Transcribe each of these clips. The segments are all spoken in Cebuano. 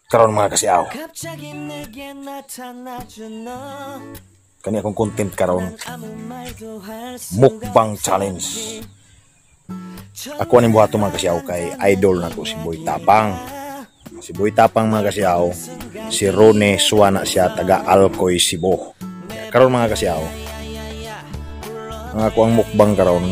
Karon, mga kasiaw. Kani akong content karon, mukbang challenge. Ako aning buhaton, mga kasiaw, kay idol nako si Boy Tapang. Si Boy Tapang, mga kasiaw, si Rone Suana siya, taga Alcoy, Cebu. Karon, mga kasiaw, ang ako ang mukbang karon,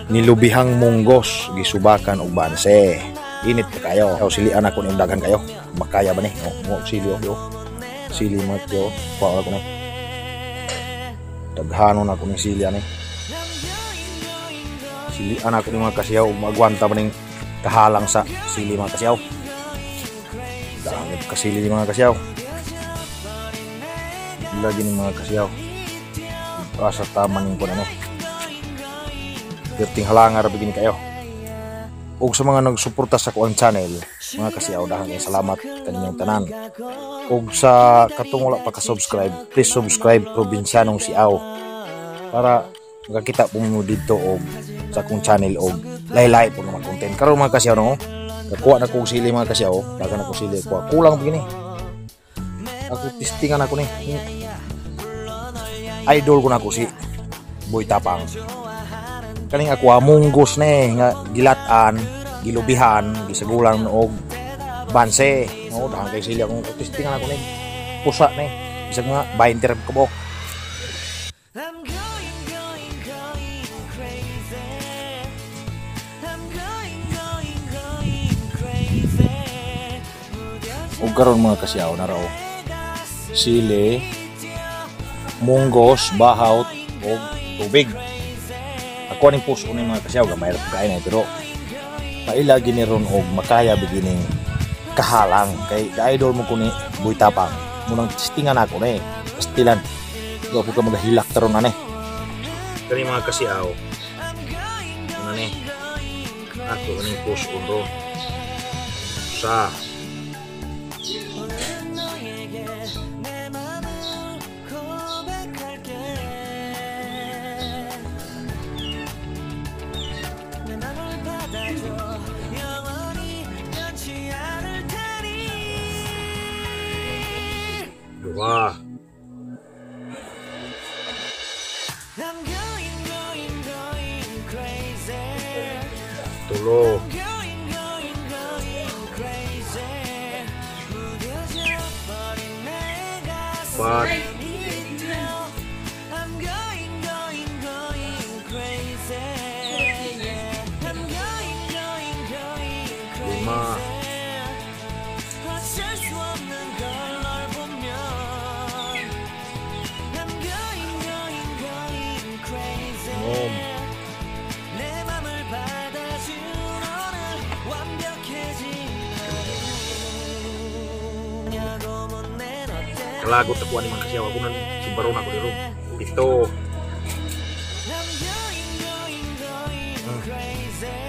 nilubihang munggos gisubakan og banse. Init pa kayo. O silian ako ning daghan kayo. Makaya ba ni? O, mo sili oh. Sili mga kyo. Kuha ako ni. Daghanon ako ning sili ani. Silian ako ni mga kasiyaw, magwanta ba ning kahalang sa sili, mga kasiyaw. Dami kasili ni mga kasiyaw. Lagi ni mga kasiyaw. Asa tama ning kuno ni. Perting halanga ra gini kayo. Ug sa mga nagsuporta sa kuang channel, mga kasiyaw, dahang kayong salamat kaninyong tanan. Ug sa katong wala pa ka-subscribe, please subscribe Probinsyanong Siaw para makakita po mo dito og sa akong channel og lahi-lahi po mga content. Karon, mga kasiyaw, no, kakuha na kog sili, mga kasiyaw, daghan na kog sili kuha. Kulang pa gini. Ako testingan ako ni. Idol ko na ako si Boy Tapang. Kaning ako munggos na eh, nga gilatan, gilubihan, gisagulan og banse. No, dahang kay sili akong testingan ako ni. Pusa ni. Bisag mga 20 ra ka buok. I'm going, going, going crazy. I'm going, going, going crazy. Ug karon, mga kasiyaw, narao. Sili, munggos, bahawt ug tubig. Ako aning puso ni mga kasiyaw, gamay ra pud kayo na pero paila gini ron og makaya beginning kahalang kay ka-idol mo ko ni Boy Tapang. Munang testingan ako ni. Pastilan. Di ako ka magahilak taron ane. Kani, mga kasiyaw. Ano ni? Ako aning puso ro. Sa 오늘은 너에게 내 맘을 고백할게. 내 맘을 받아줘. 영원히 변치 않을 테니. Duha. I'm going, going, going crazy. Tulo. Going, going, going crazy. 무뎌져 버린 내 Pat. 가슴이 뛰어. I'm going, going, going crazy. Yeah. I'm going, going, going crazy. Lima. 어쩔 수 없는 걸 널 보면. I'm going, going, going crazy. Nom. 내 맘을 받아준 오늘 완벽해진 하루 냐고 묻네 너 때문에. Kalagot ako ani, mga kasiyaw, ako nang subaron ako diro. Pito. I'm going, going, going crazy.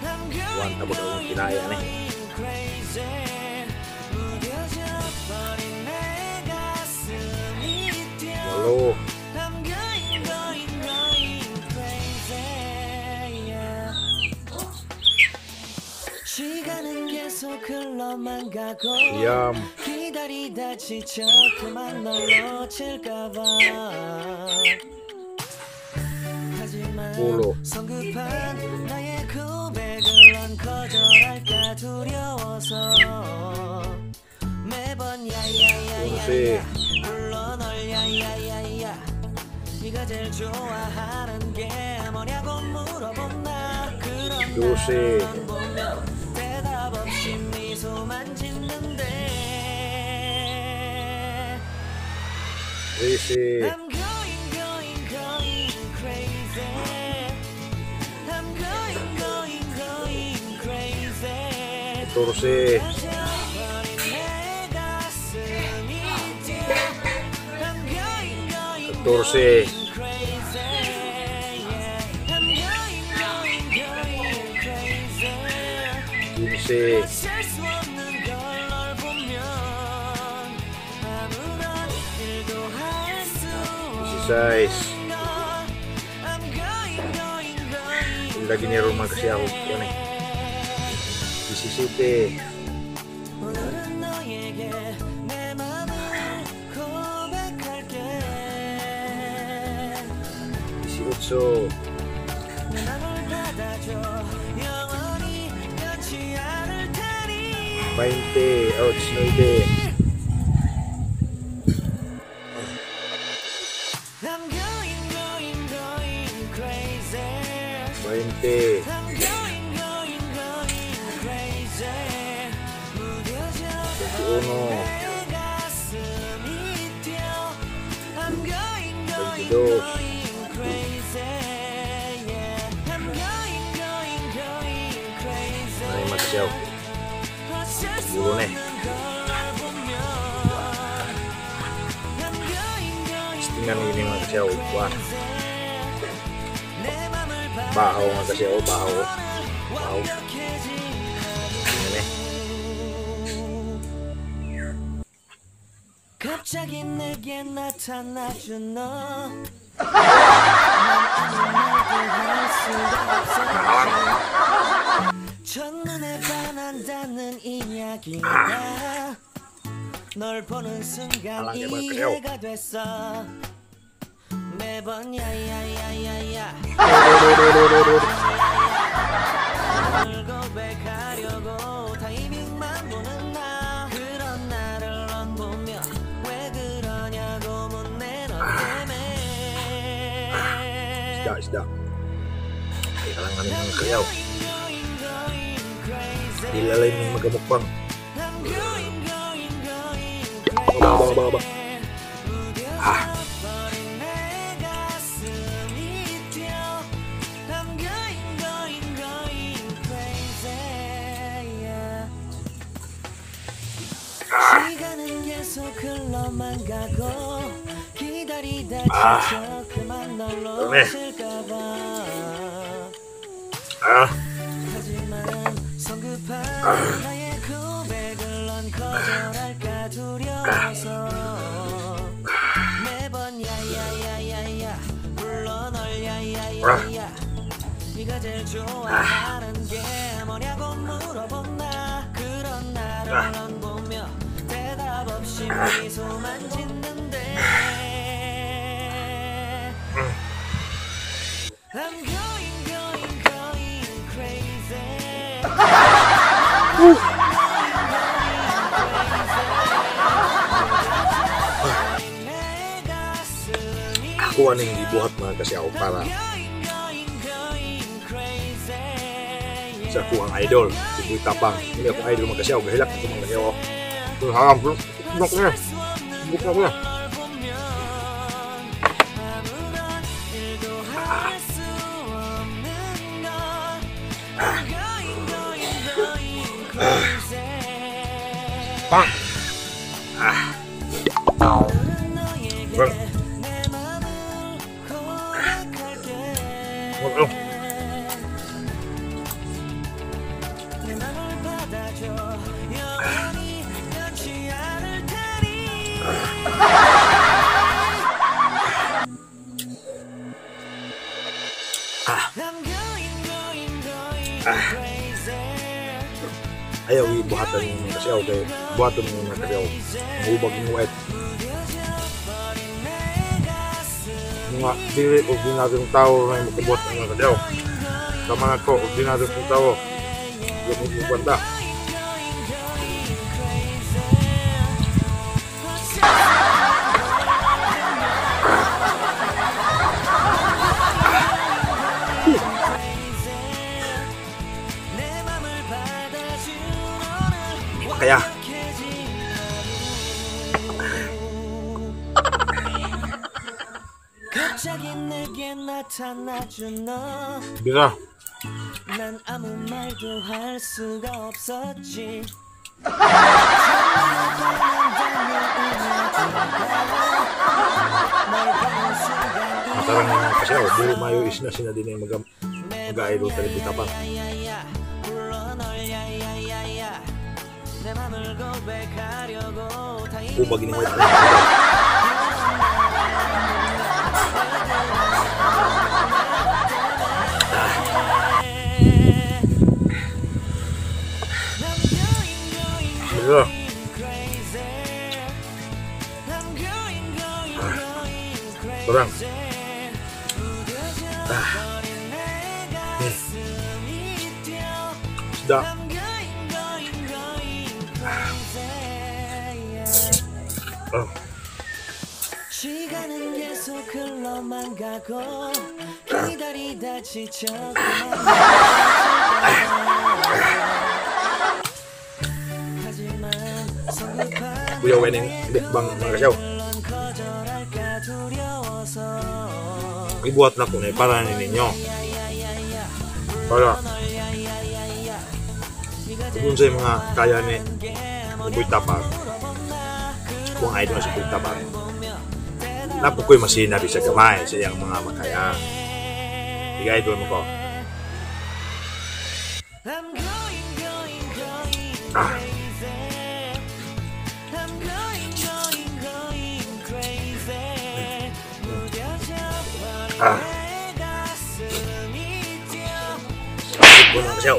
I'm going, One tabo daw ang kinaya ni. going crazy. 무뎌져 버린 내 가슴이 뛰어. Walo. I'm going, going, going crazy. Yeah. 시간은 계속 흘러만 가고 Siyam. 기다리다 지쳐 그만 널 놓칠까봐. 하지만 Ulo. 성급한 나의 고백을 넌 거절할까 두려워서 매번 야야야야 11. 불러 널 야야야야. 네가 제일 좋아하는 게 뭐냐고 물어본 나 그런 12. 나만 보며 대답 없이 미소만 짓는데. 13. I'm going, going, going crazy. I'm going, going, going crazy. 14. 버린 내 가슴이 뛰어. I'm going, going, 14. crazy. Yeah. I'm going, going, going crazy. 15. 어쩔 수 없는 걸 널 보면 아무런 일도 할 수 16. 없는 걸. I'm going, going, going Lagi ni ron, mga kasiyaw, yan eh. 17. 오늘은 너에게 내 맘을 고백할게. 18. 내 맘을 받아줘. 영원히 변치 않을 테니. 20. Oh, 19. I'm going going going crazy. 20. I'm going going going crazy. 무뎌져 21. 내 가슴이 뛰어. I'm going going 22. going crazy. Yeah. I'm going going going crazy. Ay, mga kasyaw. 어쩔 수 Gulo na eh. 없는 걸 보면 I'm going going Tingnan ini mga kasyaw. Kuan. 내 맘을 Bahaw mga kasyaw. Bahaw. Bahaw. 완벽해진 Tingnan eh. 갑자기 내게 나타나준 너. 난 아무 말도 할 수가 없었지. 첫눈에 반한다는 이야기가 널 보는 순간 알랑게 뭐 그래요. 이해가 됐어. 매번 야야야야야 널 고백하려고 타이밍만 보는 나. 그런 나를 넌 보며 왜 그러냐고 묻네. 너 때문에. Isda, isda. Ay, kalangan mga kasyaw. Going going crazy. Dilalay ng magamukbang. I'm going going going Ba, ba, ba, ba. 무뎌져버린 내 가슴이 뛰어. I'm going going going crazy. Yeah. 시간은 계속 흘러만 가고 기다리다 지쳐 그만 널 그러네. 놓칠까봐. Ah, 하지만 성급한 나의 고백을 넌 거절할까 두려워서 매번 야야야야야 불러 널 야야야야. 네가 제일 좋아하는 게 뭐냐고 물어본 나. 그런 나를 넌 보며 대답 없이 미소만 짓는데. I'm going going going crazy. 내 가슴이 ako aning gibuhat mga kasyaw para going going going crazy. sa ako ang idol, si Boy Tapang. Hindi ako idol mga kasyaw, gahilak ako mga kasyaw. Pero haram, bro. Bro, bro. Bro, bro. 널 보면 아무런 일도 할 수 없는 걸. I'm going going going crazy. Pang! Ah, 오늘은 너에게 Bro. 내 맘을 고백할게. Bro. 내 맘을 받아줘. 영원히 변치 않을 테니. I'm going going going crazy. Ayaw ibuhatan yung mga kasyaw kay buhaton yung mga kasyaw. Hubag yung white. 무뎌져버린 내 가슴이 Mga dili ordinaryong tao na yung makabuhat ng mga kasyaw. Sa mga ko, ordinaryong tao. Yung magbukwanta. going going crazy. 내 맘을 받아준 오늘 Kaya, 완벽해진 하루. 갑자기 내게 나타나준 너. bira. 난 아무 말도 할 수가 없었지. Matarang mga kasyaw, dili mayo isna sina din yung mag-idol sa Boy Tapang. Hubag ni white. Pero, ito lang. Isda. 시간은 계속 흘러만 가고 기다리다 지쳐 하지만 성급한 Kuya Wening mukbang mga kasyaw. 거절할까 두려워서 Ibuhat na ko na para ninyo. Para kung sa mga kaya ni Boy Tapang, kung idol si Boy Tapang, napo ko'y masina bisa gamay sa iyang mga makaya. Iga-idol mo ko. I'm going going going crazy. I'm going going going crazy. 무뎌져 버린 내 가슴이 뛰어 Ito na kasyaw.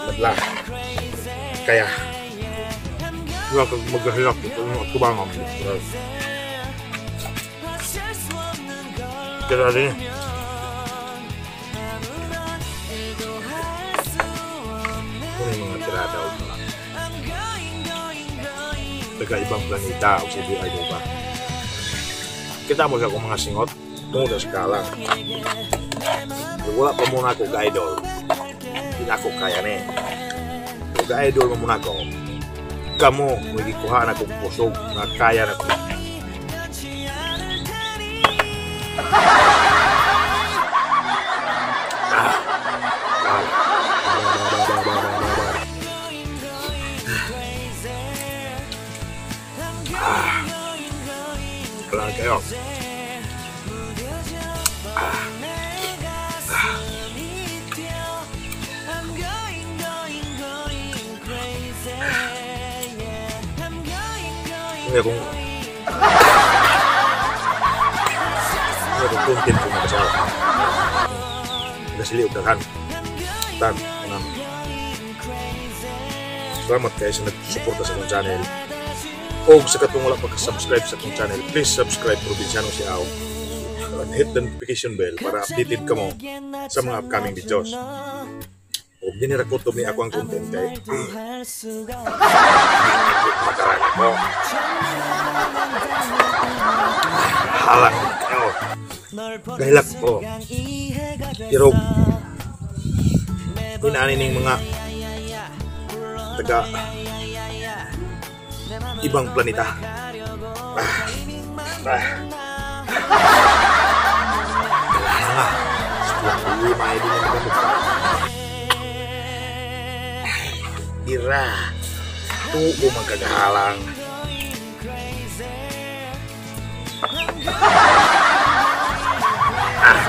Madla. Kaya, wala kang maghahilak ito ng atubangan. 어쩔 수 없는 걸 Kaya din. 아무런 일도 할 수 없는 Ito yung mga tirada o mga I'm going going going taga-ibang planeta o sa idol ba. Kita mo siya kung mga singot tungod sa kalang. Pero wala pa muna ako ga-idol. Hindi na ako kaya ni. Pero ga-idol mo muna ako. Kamo, may gikuha na akong kusog nga kaya na ko. 변치 않을 테니 Ah. Going going crazy. I'm going going going Wala kayo. 무뎌져 버린 내 가슴이 뛰어 I'm going going going crazy. Yeah. I'm going going Kung akong kung akong content ko mga kasama. Nasili og daghan. Tan, kanang salamat kayo sa nagsuporta sa akong channel. O sa katong wala pa ka-subscribe sa akong channel, please subscribe Probinsyano Siaw and hit the notification bell para updated ka mo sa mga upcoming videos. O dinira ko to mi ako ang content kay 할 수가 makaraan mo. Halang kayo. 널 보는 Gahilak ko. 순간 이해가 Pero 됐어 inaani ning mga taga ibang planeta. Ah. Kailangan nga. Setelah lima ini yang mga Dira. Tuo magkagahalang. Ah.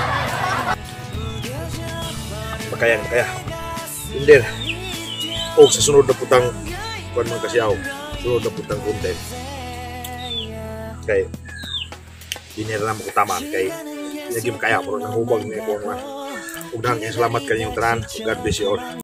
Makaya, makaya. Hindi. O sa sunod na putang kuan man kasi aw. Sunod na putang content. Kay dinira na mo ko tama kay hindi makaya pero nangubag ni ko man. Ug dahang salamat kanyong tanan. God bless you all.